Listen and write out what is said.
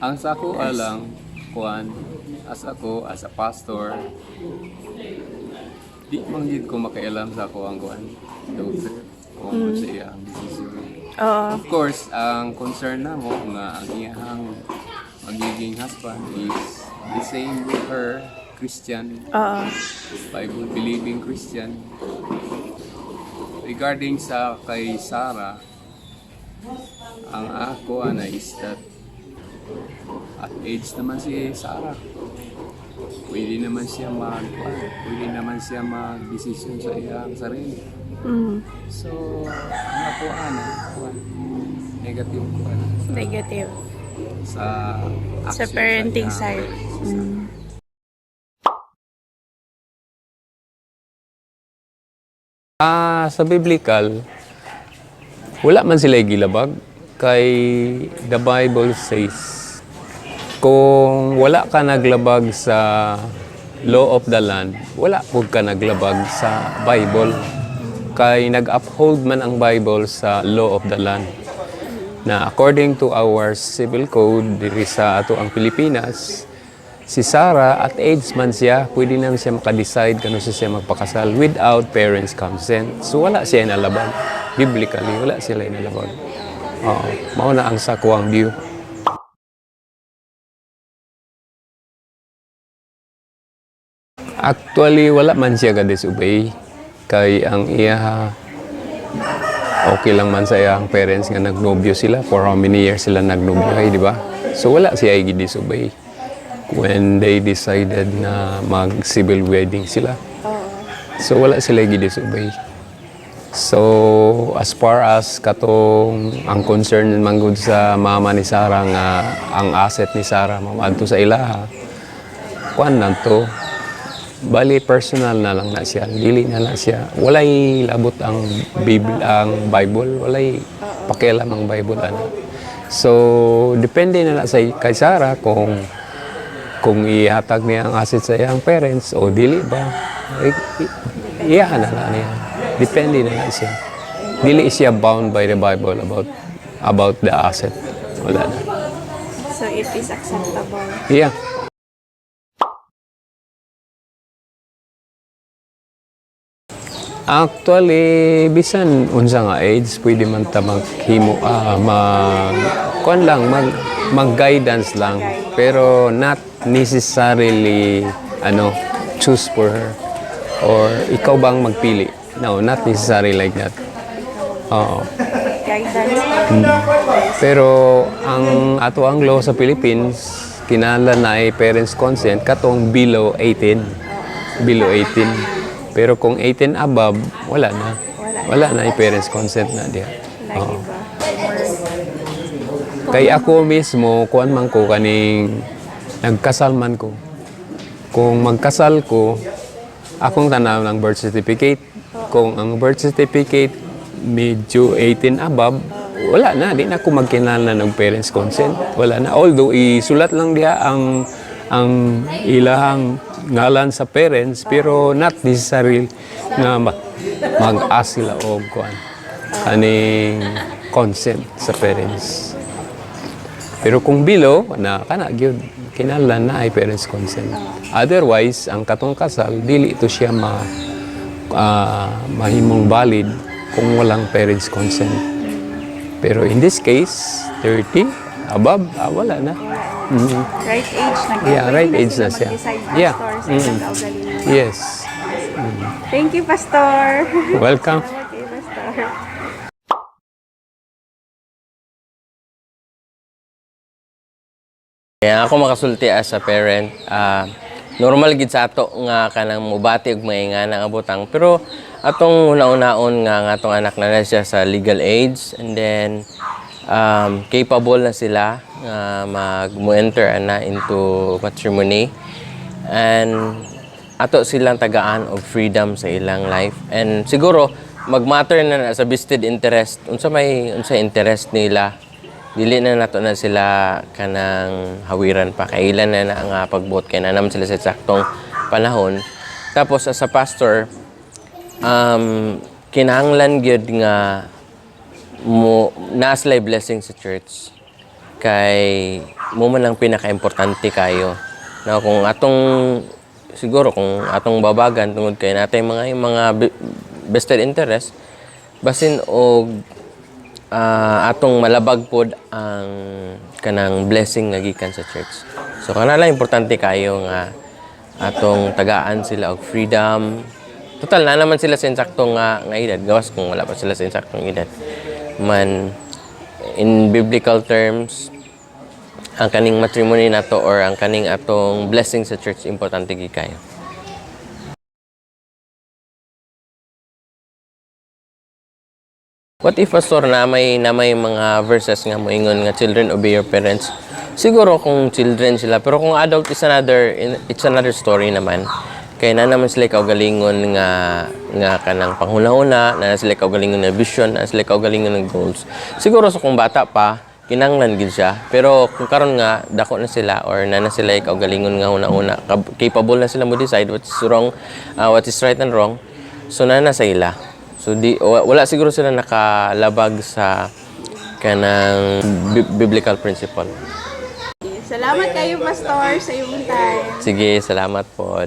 Ang sa ako alang, kuan, as ako, as a pastor, di man gid ko makialam sa ako ang kuan, daughter, kung sa iyang desisyon. Oo. Of course, ang concern na mo nga ang iyang magiging husband is the same with her, Christian, Oo. Bible believing Christian. Regarding sa kay Sarah, ang ako ana is that at age naman si Sarah. Pwede naman siya mag-desisyon sa iyang sarili. So, ang ako ana, kuan, negative ko ana sa, Negative. sa Sa action parenting iyang side. Sa biblical, wala man sila gilabag kay the Bible says kung wala ka naglabag sa law of the land, wala pud ka naglabag sa Bible. Kay nag-uphold man ang Bible sa law of the land. Na according to our civil code diri sa ato ang Pilipinas, si Sarah at age man siya, pwede naman siya makadecide kano siya magpakasal without parents' consent. So wala siya inalabag. Biblically, wala sila inalabag. Oo, mao na ang sa kuwang view. Actually, wala man siya ka-disobey. Kay ang iya, okay lang man sa iyang parents nga nagnobyo sila. For how many years sila nagnobyo, ay, di ba? So wala siya gi-disobey when they decided na mag-civil wedding sila. So wala sila gi-disobey. So as far as katong ang concern man gud sa mama ni Sarah nga ang asset ni Sarah maadto sa ilaha, kuan lang to. Bali personal na lang na siya, dili na lang siya. Walay labot ang Bible, ang Bible, walay pakialam ang Bible ana. So depende na lang sa kay Sarah kung ihatag niya ang asset sa iyang parents o dili ba. Iya na lang niya. Depende na lang siya. Dili siya bound by the Bible about the asset. Wala na. So it is acceptable. Yeah. Actually, bisan unsa nga age, pwede man ta maghimo, mag kuan lang, mag guidance lang, pero not necessarily ano, choose for her or ikaw bang magpili. No, not necessarily like that. Oo. Guidance. Pero ang ato ang law sa Philippines, kinahanglan na ay parents consent katong below 18. Below 18. Pero kung 18 above, wala na. Wala na ay parents consent na diha. Lagi ba? Kay ako mismo, kuan man ko kaning nagkasal man ko. Kung magkasal ko, akong tanaw ng birth certificate. Kung ang birth certificate medyo 18 above, wala na, di na ako magkinahanglan ng parents consent. Wala na. Although isulat lang diha ang ilahang ngalan sa parents, pero not necessary nga mag-ask sila og kuan kaning consent sa parents. Pero kung below, na kana gyud kinahanglan na ay parents consent. Otherwise, ang katong kasal dili ito siya mahimong valid kung walang parents consent. Pero in this case, 30 above, wala na. Right age na. Yeah, Pwede right na age sila na siya. mag-decide, Yeah. Pastor, sa ilang kaugalingon. Yes. Thank you, Pastor. Welcome. Salamat kay Pastor. Kaya ako makasulti as a parent, normal gid sa ato nga kanang mobati og mga ingana nga butang, pero atong una-unaon nga nga atong anak na na siya sa legal age and then capable na sila nga mag mo-enter ana into matrimony and ato silang tagaan og freedom sa ilang life and siguro magmatter na na sa vested interest unsa may unsa interest nila. Dili na nato na sila kanang hawiran pa kay ilan na na nga pagbuot kay na naman sila sa saktong panahon. Tapos as a pastor, kinahanglan gyud nga mo naa sila blessing sa church. Kay mo man ang pinaka-importante kayo. Na kung atong siguro kung atong babagan tungod kay natay mga yung mga vested interest basin og atong malabag pod ang kanang blessing nga gikan sa church. So kana lang importante kayo nga atong tagaan sila og freedom. Total na naman sila sa insaktong nga edad. Gawas kung wala pa sila sa insaktong edad. Man in biblical terms ang kaning matrimony nato or ang kaning atong blessing sa church importante gid kayo. What if, Pastor, na may mga verses nga moingon nga children, obey your parents? Siguro kung children sila, pero kung adult is it's another story naman. Kay na naman sila kaugalingon nga nga kanang panghuna-huna, na na sila kaugalingon nga vision, na sila kaugalingon nga goals. Siguro sa kung bata pa, kinanglan gid siya. Pero kung karon nga dako na sila or na na sila kaugalingon nga huna-huna, capable na sila mo decide what's wrong, what is right and wrong. So na na sa ila. So di wala siguro sila nakalabag sa kanang biblical principle. Salamat kayo, Pastor, sa iyong time. Sige, salamat po.